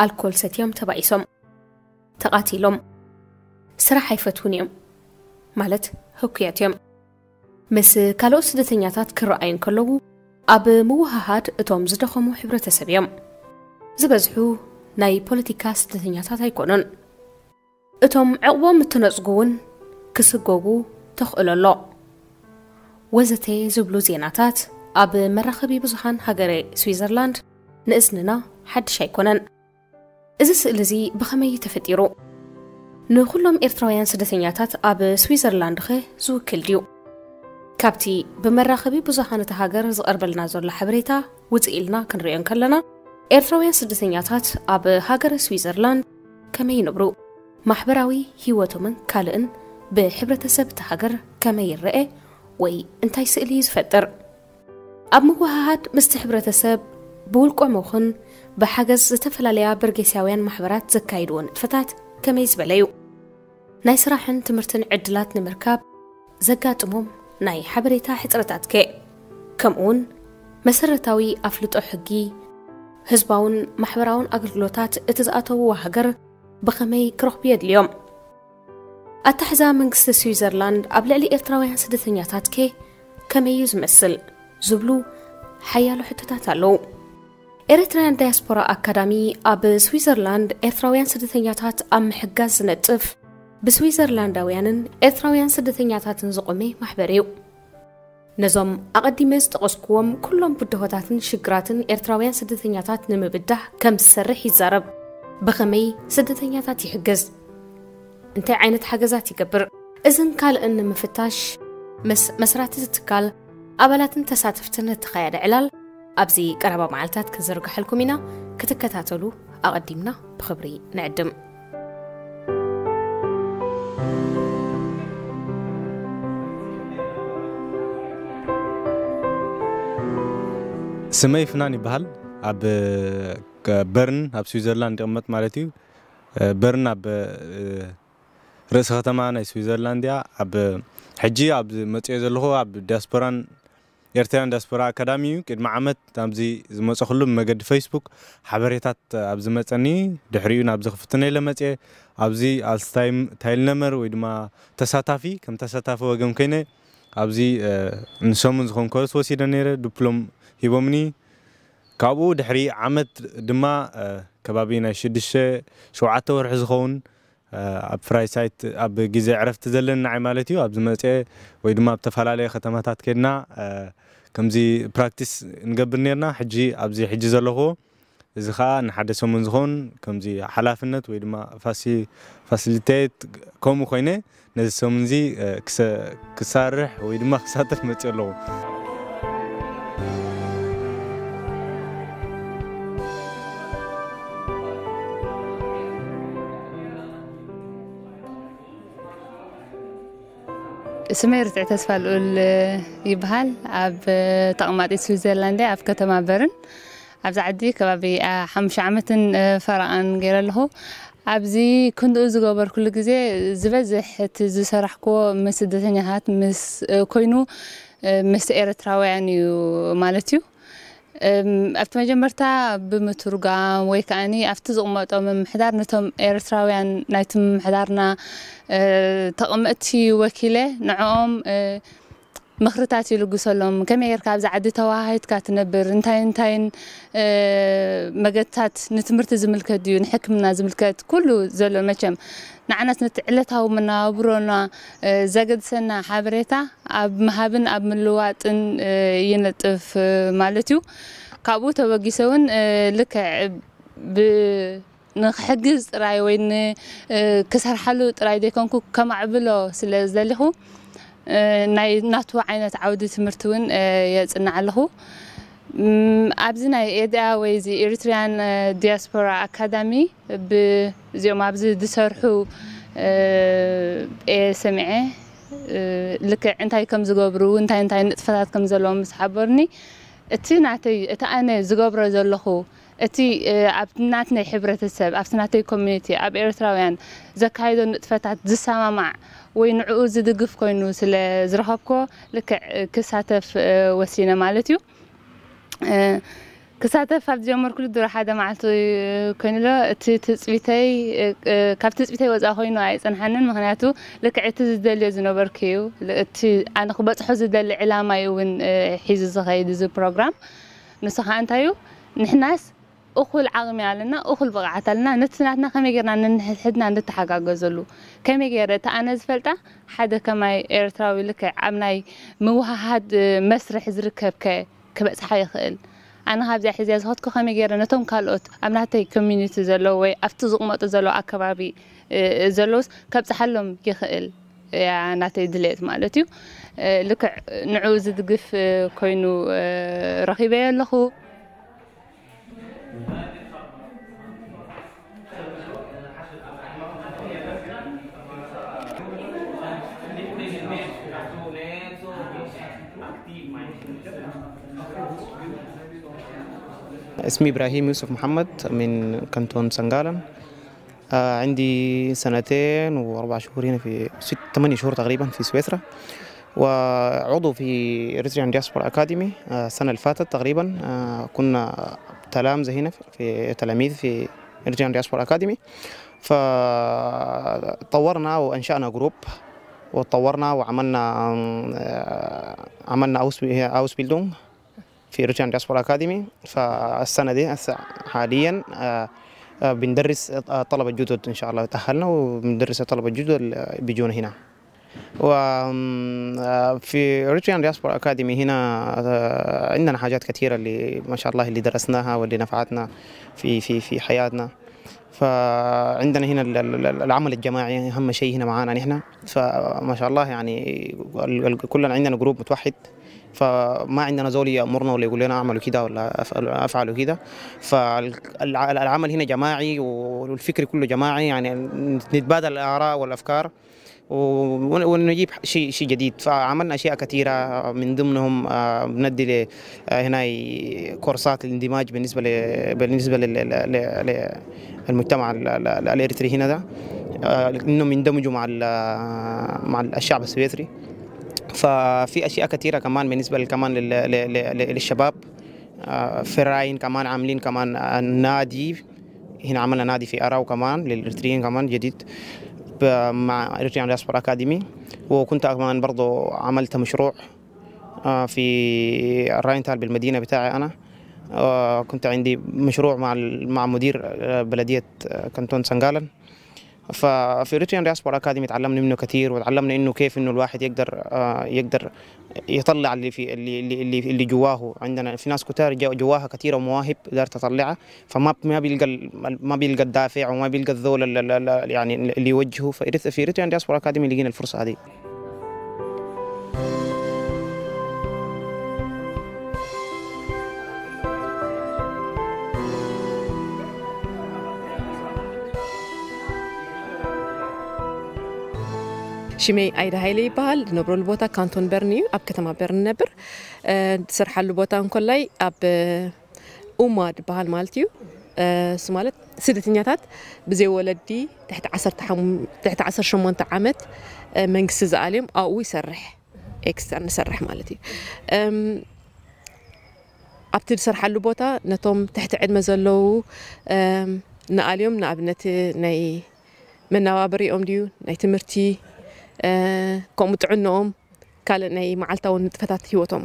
ኣልኮል ሰትዮም ተባኢሶም፣ ተቓቲሎም። ስራሕ ኣይፈትዉን እዮም፣ ማለት ህኩያት እዮም። ምስ ካልኦት ስደተኛታት ክረኣዩ እንከለዉ፣ ኣብ ምውሃሃድ እቶም ዝደኸሙ ሕብረተሰብ እዮም። ዝበዝሑ ናይ ፖለቲካ ስደተኛታት ኣይኮኑን። እቶም ዕቕቦም እተነጽጉ እውን ክስጎጉ ተኽእሎ ኣሎ። ወዘተ ዝብሉ ዜናታት ኣብ መራኸቢ ብዙሃን ሃገረ ስዊዘርላንድ ንእዝንና ሓድሽ ኣይኮነን። እዚ ስእሊ እዚ ብኸመይ እዩ ተፈጢሩ? ንኹሎም ኤርትራውያን ስደተኛታት ኣብ ስዊዘርላንድኸ ዝውክል ድዩ? ካብቲ ብመራኸቢ ብዙሃን እታ ሃገር ዝቐርበልና ዘሎ ሓበሬታ ውፅእ ኢልና ክንሪኦ እንከለና፣ ኤርትራውያን ስደተኛታት ኣብ ሃገረ ስዊዘርላንድ ከመይ ይነብሩ? ማሕበራዊ ህይወቶምን ካልእን ብሕብረተሰብ እታ ሃገር ከመይ ይረአ ወይ እንታይ ስእሊ እዩ ዝፈጥር? ኣብ ምውህሃድ ምስቲ ሕብረተሰብ ብውልቆም ይኹን ብሓገዝ ዝተፈላለያ በርጌሳውያን ማሕበራት ዘካይድዎ ንጥፈታት ከመይ ዝበለ እዩ? ናይ ስራሕን ትምህርትን ዕድላት ንምርካብ ዘጋጥሞም ናይ ሓበሬታ ሕጽረታት ከ? ከምኡውን መሰረታዊ ኣፍልጦ ሕጊ፣ ህዝባውን ማሕበራውን ኣገልግሎታት እቲ ዝኣተውዎ ሃገር ብኸመይ ክረኽቡ የድልዮም? ኣታሕዛ መንግስቲ ስዊዘርላንድ ኣብ ልዕሊ ኤርትራውያን ስደተኛታት ከ ከመይ እዩ ዝመስል? ዝብሉ ሓያሎ ሕቶታት ኣለዉ። ኤሪትራያን ዳያስፖራ ኣካዳሚ ኣብ ስዊዘርላንድ ኤርትራውያን ስደተኛታት ኣብ ምሕጋዝ ዝነጥፍ ብስዊዘርላንዳውያንን ኤርትራውያን ስደተኛታትን ዝቖመ ማሕበር እዩ። ነዞም ኣቐዲመ ዝጠቐስኩዎም ኩሎም ብድሆታትን ሽግራትን ኤርትራውያን ስደተኛታት ንምብዳህ ከም ዝሰርሕ ይዛረብ። ብኸመይ ስደተኛታት ይሕግዝ? እንታይ ዓይነት ሓገዛት ይገብር? እዝን ካልእን ንምፍታሽ ምስ መስራቲ ትካል፣ ኣባላትን ተሳተፍትን እተኻየደ ዕላል ኣብዚ ቀረባ መዓልታት ክንዝርግሐልኩም ኢና። ክትከታተሉ ኣቐዲምና ብኽብሪ ንዕድም። ስመይ ፍናን ይበሃል። ኣብ በርን ኣብ ስዊዘርላንድ ይቕመጥ ማለት እዩ። በርን ኣብ ርእሲ ከተማ ናይ ስዊዘርላንድ እያ። ኣብ ሕጂ ኣብ መፅኦ ዘለኹ ኣብ ዲያስፖራን ኤርትራን ዲያስፖራ ኣካዳሚ እዩ። ቅድሚ ዓመት ኣብዚ ዝመፀኹሉ ብመገዲ ፌስቡክ ሓበሬታት ኣብ ዝመፀኒ ድሕሪኡ ናብዚ ክፍትነ ኢለ መፅየ። ኣብዚ ኣልስታይም ታይልነመር ወይ ድማ ተሳታፊ ከም ተሳታፊ ወገን ኮይነ ኣብዚ ንሰሙን ዝኸውን ኮርስ ወሲደ ነይረ። ድፕሎም ሂቦምኒ። ካብኡ ድሕሪ ዓመት ድማ ከባቢ ናይ ሽዱሽተ ሸውዓተ ወርሒ ዝኸውን ኣብ ፍራይሳይት ኣብ ግዜ ዕረፍቲ ዘለና ዓይ ማለት እዩ ኣብዚ መፅአ ወይ ድማ ኣብ ተፈላለየ ከተማታት ከድና ከምዚ ፕራክቲስ ንገብር ነርና። ሕጂ ኣብዚ ሕጂ ዘለኹዎ እዚ ከዓ ንሓደ ሰሙን ዝኸውን ከምዚ ሓላፍነት ወይ ድማ ፋሲሊቴት ከምኡ ኮይነ ነዚ ሰሙን እዚ ክሳርሕ ወይ ድማ ክሳተፍ መፅእ ኣለኹ። ስመይ ርትዕ ተስፋ ልኡል ይበሃል። ኣብ ተቐማጢት ስዊዘርላንድ ኣብ ከተማ በርን ኣብዚ ዓዲ ከባቢ ሓሙሽተ ዓመትን ፈረቓን ገይረ ኣለኹ። ኣብዚ ክንድኡ ዝገበርኩሉ ግዜ ዝበዝሕ እቲ ዝሰራሕክዎ ምስ ስደተኛታት ምስ ኮይኑ ምስ ኤርትራውያን እዩ ማለት እዩ። ኣብቲ መጀመርታ ብምትርጓም ወይ ከዓኒ ኣብቲ ዝቕመጦ ምምሕዳር ነቶም ኤርትራውያን ናይቲ ምምሕዳርና ተቐመጥቲ ወኪለ ንዕኦም ምኽርታት ይልግሰሎም። ከመይ ጌርካ ኣብዚ ዓዲ ተወሃሂድካ ትነብር? እንታይ እንታይን መገድታት ንትምህርቲ ዝምልከት ድዩ ንሕክምና ዝምልከት ኩሉ ዘሎ መቸም ንዓናስ ነቲ ዕለታዊ መነባብሮና ዘገድሰና ሓበሬታ ኣብ ምሃብን ኣብ ምልዋጥን ይነጥፍ ማለት እዩ። ካብኡ ተበጊሰ እውን ልክዕ ንክሕግዝ ጥራይ ወይ ክሰርሓሉ ጥራይ ዘይኮንኩ ከማዕብሎ ስለ ዝደሊኹ ናይ ናቱ ዓይነት ዓውዲ ትምህርቲ እውን የፅንዕ ኣለኹ። ኣብዚ ናይ ኤድኣ ወይ እዚ ኤሪትሪያን ዲያስፖራ ኣካዳሚ ብእዚኦም ኣብዚ ዝሰርሑ ሰሚዐ ልክዕ እንታይ ከም ዝገብሩ እንታይ እንታይ ንጥፈታት ከም ዘለዎም ምስ ሓበሩኒ እቲ ናተይ እቲ ኣነ ዝገብሮ ዘለኹ እቲ ኣብ ናትናይ ሕብረተሰብ ኣብቲ ናተይ ኮሚኒቲ ኣብ ኤርትራውያን ዘካይዶ ንጥፈታት ዝሰማማዕ ወይ ንዕኡ ዝድግፍ ኮይኑ ስለ ዝረኸብኮ ልክዕ ክሳተፍ ወሲነ ማለት እዩ። ክሳተፍ ካብ ዝጀመርኩሉ ድሮ ሓደ መዓልቲ ኮይኑ ኣሎ። እቲ ትጽቢተይ፣ እ፣ ካብ ትጽቢተይ ወጻኢ ኮይኑ ኣይጸንሓንን። ምኽንያቱ ልክዕ እቲ ዝደልዮ ዝነበርኩ እዩ። ል-፣ እቲ ኣነ ክበጽሖ ዝደሊ ዕላማ እዩ እውን፣ እ፣ ሒዙ ዝኸይድ እዚ ፕሮግራም። ንሱ ኸኣ እንታይ እዩ? ንሕናስ እኹል ዓቕሚ ኣለና፣ እኹል ብቕዓት ኣለና። ነቲ ናትና ከመይ ጌርና ነንሕድሕድና ንተሓጋገዘሉ? ከመይ ጌረ እቲ ኣነ ዝፈልጣ ሓደ ከማይ ኤርትራዊ ልክዕ ኣብ ናይ ምውሃሃድ፣ እ፣ መስርሕ ዝርከብከ ክበጽሓ ይኽእል? ኣነ ካብዚኣ ሒዝያ ዝኸድኩ ከመይ ጌረ ነቶም ካልኦት ኣብ ናተይ ኮሚኒቲ ዘለዉ ወይ ኣብቲ ዝቕመጡ ዘለዉ ኣከባቢ፣ እ፣ ዘለዉስ ከብጽሓሎም ይኽእል? እያ ናተይ ድሌት ማለት እዩ። እ፣ ልክዕ ንዕኡ ዝድግፍ፣ እ፣ ኮይኑ፣ እ፣ ረኺበዮ ኣለኹ። اسمي إبراهيم يوسف محمد من كنتون سنغالن. آه، عندي سنتين وأربع شهور هنا في ست، ثمانية شهور تقريبًا في سويسرا، وعضو في Eritrean Diaspora Academy. آه، السنة اللي فاتت تقريبًا، آه، كنا تلامذة هنا في، تلاميذ في Eritrean Diaspora Academy، فطورنا وأنشأنا جروب، وطورنا وعملنا، آه، عملنا Ausbildung في Eritrean Diaspora Academy. فالسنة دي هسه حاليًا، آه، آه، بندرس، آه، طلبة جدد، إن شاء الله تأهلنا وبندرس الطلبة الجدد اللي بيجونا هنا. و، آم، آه، في Eritrean Diaspora Academy هنا، آه، عندنا حاجات كثيرة اللي ما شاء الله اللي درسناها واللي نفعتنا في، في، في حياتنا. فعندنا هنا ال-، ال-، ال-، العمل الجماعي أهم شيء هنا معانا نحن. فما شاء الله، يعني، ال-، ال-، كلنا عندنا جروب متوحد، فما عندنا زول يأمرنا ولا يقول لنا اعملوا كده ولا افعلوا، افعلوا كده. فالعمل هنا جماعي والفكر كله جماعي، يعني، نتبادل الآراء والأفكار و-، ون-، ونجيب شيء، شيء جديد. فعملنا أشياء كثيرة، من ضمنهم، آه، بندي ل-، آه، هنا كورسات الاندماج بالنسبة ل-، بالنسبة لل-، ل-، ل-، ل-، المجتمع ال-، ال-، ال-، الإريتري هنا ده، آه، إنهم يندمجوا مع ال-، مع الشعب السويسري. ففي أشياء كثيرة كمان بالنسبة ل-، كمان لل-، ل-، ل-، ل-، للشباب. آه، في الراين كمان عاملين كمان، آه، نادي. هنا عملنا نادي في أراو كمان للإريتريين كمان جديد، ب-، مع Eritrean Diaspora Academy. وكنت كمان برضو عملت مشروع، آه، في الراينتال بالمدينة بتاعي أنا. آه، كنت عندي مشروع مع ال-، مع مدير، آه، بلدية، آه، كنتون سنغالن. ففي Eritrean Diaspora Academy تعلمنا منه كثير، وتعلمنا إنه كيف إنه الواحد يقدر، آه، يقدر يطلع اللي في، اللي، اللي، اللي، اللي جواه. عندنا في ناس كتار جو-، جواها كثيرة ومواهب دار تطلعها، فما، ما بيلقى ال-، ما بيلقى الدافع وما بيلقى الذول ال-، ال-، ال-، يعني اللي يوجهه. فإريت-، في Eritrean Diaspora Academy لقينا الفرصة هذه. ሽመይ ኣይደ ሃይለ ይበሃል። ዝነብረሉ ቦታ ካንቶን በርን እዩ። ኣብ ከተማ በርን ነብር። እ፣ ዝሰርሓሉ ቦታ እንኮላይ ኣብ፣ እ፣ ኡማ ዝበሃል ማለት እዩ። እ፣ እሱ ማለት ስደተኛታት ብዘይ ወለዲ ትሕቲ ዓሰርተ ሓሙሽተ፣ ትሕቲ ዓሰርተ ሸሞንተ ዓመት፣ እ፣ መንግስቲ ዝኣልዮም ኣብኡ ይሰርሕ። ኤክስተርን ይሰርሕ ማለት እዩ። እም፣ ኣብቲ ዝሰርሓሉ ቦታ ነቶም ትሕቲ ዕድመ ዘለዉ፣ እም፣ ንኣልዮም ንኣብነት ናይ መነባብሪኦም ድዩ፣ ናይ ትምህርቲ፣ እ፣ ከምኡ ጥዕንኦም፣ ካልእ ናይ መዓልታዊ ንጥፈታት ህይወቶም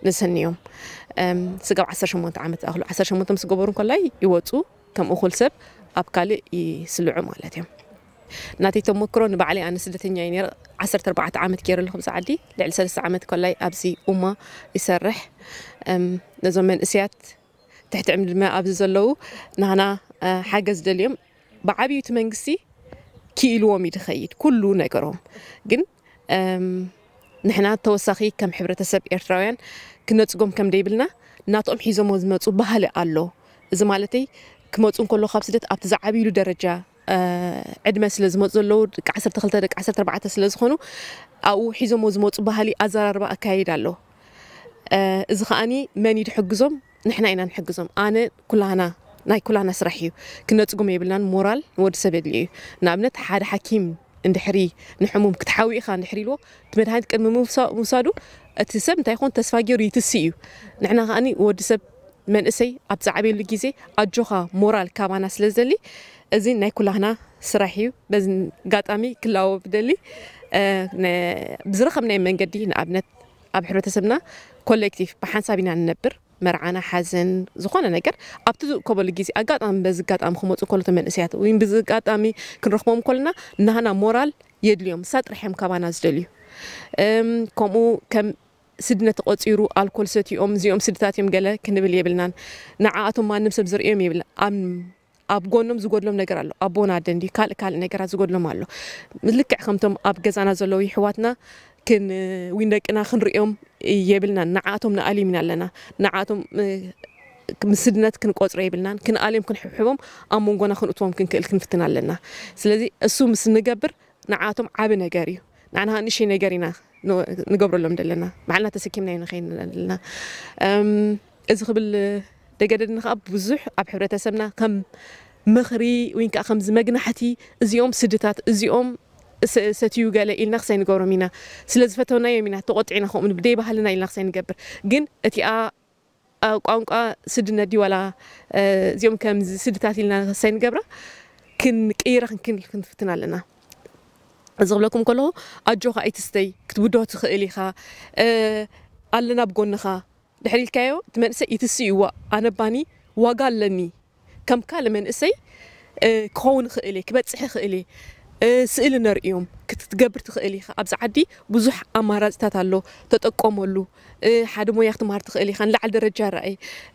ንሰንዮም። እም፣ ስጋብ ዓሰርተ ሸሞንተ ዓመት ዝኣኽሉ፣ ዓሰርተ ሸሞንተ ምስ ገበሩ እንኮላይ ይወፁ፣ ከም እኹል ሰብ ኣብ ካልእ ይስልዑ ማለት እዮም። ናተይ ተመክሮ ንባዕለይ ኣነ ስደተኛ እየ ነይረ። ዓሰርተ ኣርባዕተ ዓመት ገይረ ኣለኹ ኣብዚ ዓዲ፣ ልዕሊ ሰለስተ ዓመት ኮላይ ኣብዚ ኡማ ይሰርሕ። እም፣ ነዞም መንእሰያት ትሕቲ ዕድመ ኣብዚ ዘለዉ ናህና፣ እ፣ ሓገዝ ደልዮም ብዓብዩ እቲ መንግስቲ ክኢልዎም እዩ ዝኸይድ ኩሉ ነገሮም። ግን፣ እም፣ ንሕና ተወሳኺ ከም ሕብረተሰብ ኤርትራውያን ክነጽጎም ከም ደይብልና ናቶም ሒዞሞ ዝመጹ ባህሊ ኣሎ። እዚ ማለተይ ክመጹ እንከሎ ካብ ስደት ኣብቲ ዝዓብይሉ ደረጃ፣ እ፣ ዕድመ ስለ ዝመጹ ዘለዉ ደቂ ዓሰርተ ክልተ ደቂ ዓሰርተ ኣርባዕተ ስለ ዝኾኑ ኣብኡ ሒዞሞ ዝመጹ ባህሊ ኣዘራርባ ኣካይዳ ኣሎ። እ፣ እዚ ከኣኒ መን እዩ ዝሕግዞም? ንሕና ኢና ንሕግዞም። ኣነ ኩላህና ናይ ኩላህና ስራሕ እዩ። ክነጽጉም የብልናን። ሞራል ንወዲ ሰብ የድልዮ እዩ። ንኣብነት ሓደ ሓኪም እንድሕሪ ንሕሙም ክትሓዊ ኢኻ እንድሕሪ ኢልዎ እቲ መድሃኒት ቅድሚ ምውሳ-፣ ምውሳዱ እቲ ሰብ እንታይ ይኾን ተስፋ ገይሩ ይትሲ እዩ። ንሕና ከኣኒ ወዲ ሰብ መንእሰይ ኣብ ዝዓበየሉ ግዜ ኣጆኻ ሞራል ካባና ስለ ዝደሊ፣ እዚ ናይ ኩላህና ስራሕ እዩ። በዚ ኣጋጣሚ ክላወብ ደሊ፣ እ፣ ነ-፣ ብዝረኸብናዮ መንገዲ፣ ንኣብነት ኣብ ሕብረተሰብና ኮሌክቲቭ ብሓንሳብ ኢና ንነብር። መርዓና፣ ሓዘን፣ ዝኾነ ነገር ኣብቲ ዝእከበሉ ግዜ ኣጋጣሚ፣ በዚ ኣጋጣሚ ክመፁ ከሎ፣ እቶም መንእሰያት ወይ በዚ ኣጋጣሚ ክንረኽቦም ከለና፣ ናህና ሞራል የድልዮም። እሳ ጥራሕ እዮም ካባና ዝደልዩ። እም፣ ከምኡ ከም ስድነት ተቆፂሩ፣ ኣልኮል ሰትዮም፣ እዚኦም ስድታት እዮም ገለ ክንብል የብልናን። ንዓኣቶም ማንም ሰብ ዝርእዮም የብልና። ኣብ፣ ኣብ ጎኖም ዝጎድሎም ነገር ኣሎ። ኣቦን ኣደን ድዩ፣ ካልእ ካልእ ነገራት ዝጎድሎም ኣሎ። ልክዕ ከምቶም ኣብ ገዛና ዘለዉ ይሕዋትና ክን-፣ ወይ ደቅና ክንርእዮም የብልናን። ንዓኣቶም ንኣልዮም ኢና ኣለና። ንዓኣቶም፣ እ፣ ምስ ስድነት ክንቆፅሮ የብልናን። ክንኣልዮም፣ ክንሕብሕቦም፣ ኣብ መንጎና ክንእትዎም ክንክእል ክንፍትን ኣለና። ስለዚ እሱ ምስ ንገብር ንዓኣቶም ዓቢ ነገር እዩ። ንዓና ንእሽተይ ነገር ኢና ን-፣ ንገብረሎም ዘለና። ባዕልና ተሰኪምናዮ ንኸይድ ዘለና። እም፣ እዚ ክብል ደገደድኒ ከኣ ብዙሕ ኣብ ሕብረተሰብና ከም ምኽሪ ወይ ከዓ ከምዚ መግናሕቲ፣ እዚኦም ስድታት፣ እዚኦም ሰ-፣ ሰትዩ ገለ ኢልና ክሳይ ንገብሮም ኢና። ስለ ዝፈተውናዮም ኢና፣ ተቆጢዕና ከምኡ ብደይ ባህልና ኢልና ክሳይ ንገብር። ግን እቲኣ፣ ኣ፣ ቋንቋ ስድነት ድዩ ዋላ፣ እ፣ እዚኦም ከምዚ ስድታት ኢልና ክሳይ ንገብራ፣ ክንቅይራ ክንክን-፣ ክንፍትን ኣለና። እዚ ክብለኩም ከለኹ፣ ኣጆኻ ኣይትስተይ፣ ክትብድሆ ትኽእል ኢኻ፣ እ፣ ኣለና ብጎንኻ። ድሕሪ ኢልካዮ፣ እቲ መንእሰይ ይትስእዋ፣ ኣነ ባኒ ዋጋ ኣለኒ። ከም ካልእ መንእሰይ፣ እ፣ ክኸውን ይኽእል እየ፣ ክበጽሕ ይኽእል እየ። እ፣ ስእሊ ነርእዮም፣ ክትገብር ትኽእል ኢኻ። ኣብዚ ዓዲ ብዙሕ ኣማራጽታት ኣሎ፣ ተጠቀመሉ። እ፣ ሓደ ሞያ ክትመሃር ትኽእል ኢኻ፣ ንላዕሊ ደረጃ ርኣይ፣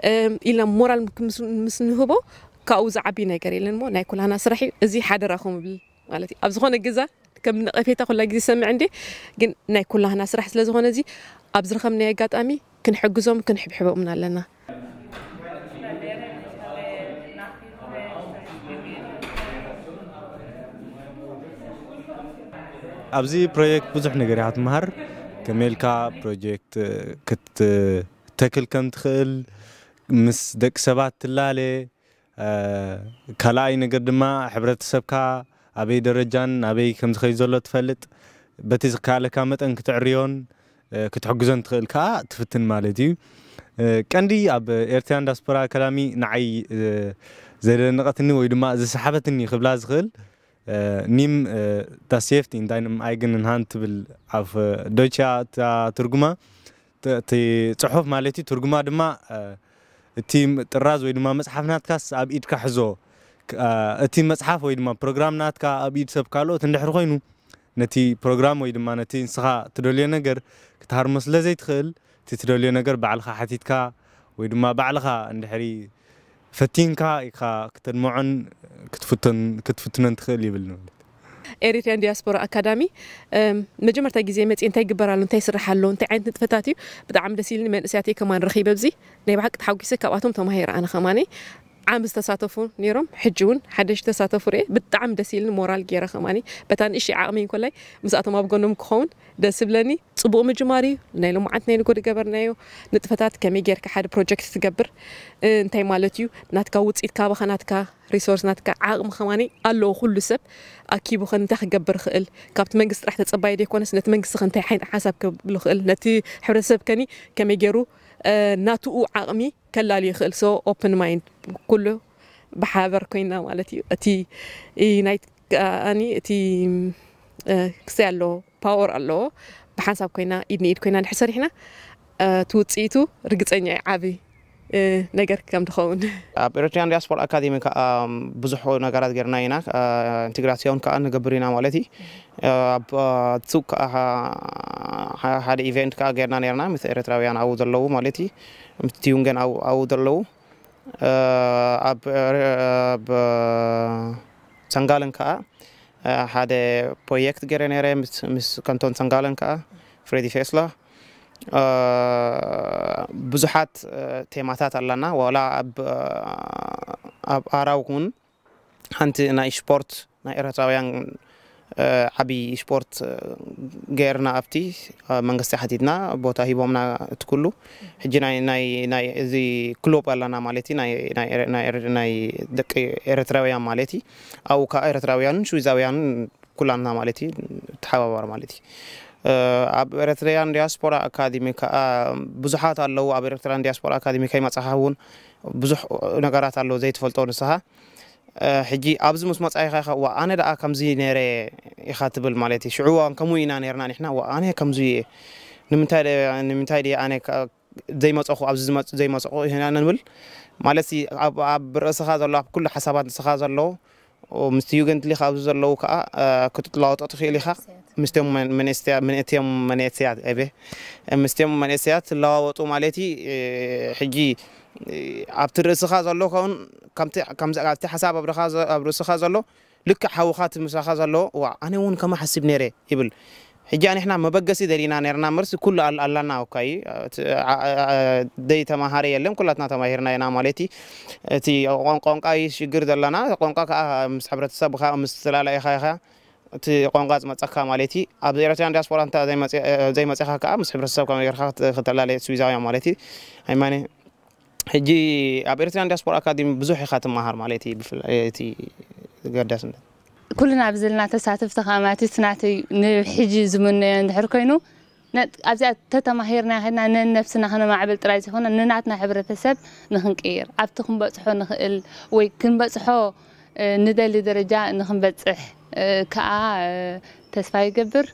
እ፣ ኢልና ሞራል ምስ፣ ምስ ንህቦ፣ ካብኡ ዝዓቢ ነገር የለን እሞ፣ ናይ ኩላና ስራሕ እዩ። እዚ ሓደራኹም እብል ማለት እዩ። ኣብ ዝኾነ ገዛ ከም ነቐፌታ ኩላ ግዜ ይሰምዕ እንዴ፣ ግን ናይ ኩላህና ስራሕ ስለ ዝኾነ፣ እዚ ኣብ ዝረኸብናዮ ኣጋጣሚ ክንሕግዞም፣ ክንሕብሕቦምን ኣለና። ኣብዚ ፕሮጀክት ብዙሕ ነገር ኢኻ ትመሃር። ከመይ ኢልካ ፕሮጀክት ክትተክል ከም ትኽእል፣ ምስ ደቂ ሰባት ትላለ፣ እ፣ ካልኣይ ነገር ድማ ሕብረተሰብካ ኣበይ ደረጃን ኣበይ ከም ዝኸይድ ዘሎ ትፈልጥ። በቲ ዝከኣለካ መጠን ክትዕርዮን፣ እ፣ ክትሕግዞን ትኽእል ከኣ ትፍትን ማለት እዩ። እ፣ ቀንዲ ኣብ ኤርትራን ዲያስፖራ ኣካዳሚ ንዓይ፣ እ፣ ዘደነቐትኒ ወይ ድማ ዝሰሓበትኒ ክብላ ዝኽእል፣ እ፣ ኒም፣ እ፣ ዳስ ሴፍቲ ኢን ዳይንም ኣይግንን ሃንት ትብል ኣብ ዶይቻ እታ ትርጉማ፣ ት-፣ እቲ ጽሑፍ ማለት እዩ። ትርጉማ ድማ፣ እ፣ እቲ ጥራዝ ወይ ድማ መጽሓፍ ናትካስ ኣብ ኢድካ ሕዞ። ክ-፣ እ፣ እቲ መጽሓፍ ወይ ድማ ፕሮግራም ናትካ ኣብ ኢድ ሰብ ካልኦት እንድሕር ኮይኑ፣ ነቲ ፕሮግራም ወይ ድማ ነቲ ንስኻ ትደልዮ ነገር ክትሃርሞ ስለ ዘይትኽእል፣ እቲ ትደልዮ ነገር ባዕልኻ ሓቲትካ ወይ ድማ ባዕልኻ እንድሕሪ ፈቲንካ ኢኻ ክተድምዖን ክትፍቶን-፣ ክትፍትኖን ትኽእል ይብል ንብል። ኤሪትሪያን ዲያስፖራ ኣካዳሚ፣ እም፣ መጀመርታ ግዜ መፅእ እንታይ ይግበር ኣሎ፣ እንታይ ይስራሕ ኣሎ፣ እንታይ ዓይነት ንጥፈታት እዩ፣ ብጣዕሚ ደስ ኢልኒ። መንእሰያተይ ከማን ረኺበ ኣብዚ ናይ ብሓቂ ተሓጒሰ፣ ካብኣቶም ተማሂረ። ኣነ ከማነይ ዓም ዝተሳተፉ ነይሮም፣ ሕጂ እውን ሓደሽ ተሳተፉ ርኤ፣ ብጣዕሚ ደስ ኢልኒ። ሞራል ገይረ ከማኒ በታ ንእሽተይ ዓቕመይ እንኮላይ ምስኣቶም ኣብ ጎኖም ክኸውን ደስ ይብለኒ። ጽቡቕ ምጅማር እዩ። ናይ ሎማዓንቲ ናይ ንጎ ዝገበርናዮ ንጥፈታት፣ ከመይ ጌርካ ሓደ ፕሮጀክት ትገብር፣ እ፣ እንታይ ማለት እዩ፣ ናትካ ውጽኢት ካባኻ፣ ናትካ ሪሶርስ፣ ናትካ ዓቕሚ ከማኒ ኣለዎ። ኩሉ ሰብ ኣኪቡ ከ እንታይ ክገብር ይኽእል? ካብቲ መንግስቲ ጥራሕ ተጸባይ ዘይኮነስ፣ ነቲ መንግስቲ ከ እንታይ ዓይነት ሓሳብ ክህብሉ ይኽእል? ነቲ ሕብረተሰብ ከኒ ከመይ ገይሩ፣ እ፣ ናትኡ ዓቕሚ ከላልዮ ይኽእል? ሶ ኦፕን ማይንድ፣ ኩሉ ብሓበር ኮይና ማለት እዩ። እቲ ዩናይት ከኣኒ እቲ፣ እ፣ ክስተይ ኣለዎ፣ ፓወር ኣለዎ። ብሓንሳብ ኮይና፣ ኢድ ንኢድ ኮይና እንድሕር ሰሪሕና፣ እ፣ እቲ ውፅኢቱ ርግፀኛ እዩ፣ ዓብዪ፣ እ፣ ነገር ከም ዝኸውን። ኣብ ኤሪትሪያን ዲያስፖራ ኣካዴሚ ከዓ ብዙሕ ነገራት ጌርና ኢና። እ፣ ኢንቴግራሲዮን ከዓ ንገብር ኢና ማለት እዩ። እ፣ ኣብ፣ እ፣ ሱቅ ከዓ፣ እ፣ ሓደ ኢቨንት ከዓ ጌርና ኔርና ምስ ኤርትራውያን ኣብኡ ዘለዉ ማለት እዩ። ምስ ቲዩንገን ኣብኡ፣ ኣብኡ ዘለዉ። እ፣ ኣብ፣ ኣብ ሰንጋለን ከዓ፣ እ፣ ሓደ ፕሮጀክት ገይረ ነይረ ምስ፣ ምስ ከንቶን ሰንጋለን ከዓ፣ ፍሬዲ ፌስላ። እ፣ ብዙሓት፣ እ፣ ቴማታት ኣለና። ዋላ ኣብ፣ ኣብ ኣራው እውን ሓንቲ ናይ ስፖርት ናይ ኤርትራውያን፣ እ፣ ዓብዪ ስፖርት፣ እ፣ ገይርና ኣብቲ፣ እ፣ መንግስቲ ሓቲትና ቦታ ሂቦምና እቲ ኩሉ። ሕጂ ናይ፣ ናይ፣ ናይ እዚ ክሎብ ኣለና ማለት እዩ። ናይ፣ ናይ ኤረ-፣ ናይ ኤረ-፣ ናይ ደቂ ኤርትራውያን ማለት እዩ። ኣብኡ ከዓ ኤርትራውያንን ሽዊዛውያንን ኩላና ማለት እዩ፣ ተሓባባር ማለት እዩ። ኣብ ኤርትራያን ዲያስፖራ ኣካዲሚ ከዓ ብዙሓት ኣለዉ። ኣብ ኤርትራን ዲያስፖራ ኣካዲሚ ከይመጻኻ እውን ብዙሕ ነገራት ኣለዉ ዘይትፈልጦ ንስኻ። ሕጂ ኣብዚ ምስ መጻኢኻ ኢኻ፣ "ዋ፣ ኣነ ደኣ ከምዚ ነይረ" ኢኻ ትብል ማለት እዩ። ሽዑ እዋን ከምኡ ኢና ነይርና ንሕና። "ዋ፣ ኣነ ከምዚ እየ። ንምንታይ ደ-፣ ንምንታይ ድየ ኣነ ከ-፣ ዘይመጸኹ፣ ኣብዚ ዝመጽ-፣ ዘይመጸኹ?" ኢና ንብል። ማለት ሲ ኣብ፣ ኣብ ርእስኻ ዘሎ፣ ኣብ ኩሉ ሓሳባት ንስኻ ዘሎ፣ ምስቲ ዩገንትሊኽ ኣብዚ ዘለዉ ከኣ፣ እ፣ ክትለዋወጦ ትኽእል ኢኻ። ምስቶም መን-፣ መንእሰያ-፣ መንእትዮም መንእሰያት፣ እቤ፣ ምስቶም መንእሰያት ትለዋወጡ ማለት እዩ። እ፣ ሕጂ፣ እ፣ ኣብቲ ርእስኻ ዘሎ ከውን፣ ከምቲ፣ ከምዚ፣ ኣብቲ ሓሳብ ኣብ ርኻ ዘ-፣ ኣብ ርእስኻ ዘሎ፣ ልክዕ ሓውኻ እቲ ምሳኻ ዘሎ፣ "ዋ፣ ኣነ እውን ከምኡ ሓሲብ ነይረ" ይብል። ሕጂ ኣንሕና መበገሲ ደሊና ነርና እምበርሲ፣ ኩሉ ኣል-፣ ኣላና እኳ እዩ። እቲ ዓ-፣ ዓ-፣ ዓ-፣ ደይ ተማሃረ የለን፣ ኩላትና ተማሂርና ኢና ማለት እዩ። እቲ ቋን-፣ ቋንቋ እዩ ሽግር ዘለና። ቋንቋ ከኣ ምስ ሕብረተሰብ ከኣ ምስ ተላላኢኻ ኢኻ እቲ ቋንቋ ዝመጸካ ማለት እዩ። ኣብ ኤርትራን ዲያስፖራ እንተ ዘይመጽ-፣ ዘይመጺኻ ከኣ ምስ ሕብረተሰብ ከመይ ጌርካ ክት-፣ ክተላለ ስዊዛውያን ማለት እዩ። ኣይማነ፣ ሕጂ ኣብ ኤርትራን ዲያስፖራ ኣካዲሚ ብዙሕ ኢኻ ትመሃር ማለት እዩ። ብፍላይ እቲ ገዳስነት። ኩልና ኣብዚ ዘለና ተሳተፍቲ ከኣ ማለት እዩ፣ እቲ ናተይ ንሕጂ ዝምነዮ እንድሕር ኮይኑ፣ ነ-፣ ኣብዚኣ ተተማሂርና ኸድና ነነብስና ከነማዕብል ጥራይ ዘይኮነ፣ ንናትና ሕብረተሰብ ንኽንቅይር፣ ኣብቲ ክንበጽሖ ንኽእል ወይ ክንበጽሖ፣ እ፣ ንደሊ ደረጃ ንኽንበጽሕ፣ እ፣ ከኣ፣ እ፣ ተስፋ ይገብር።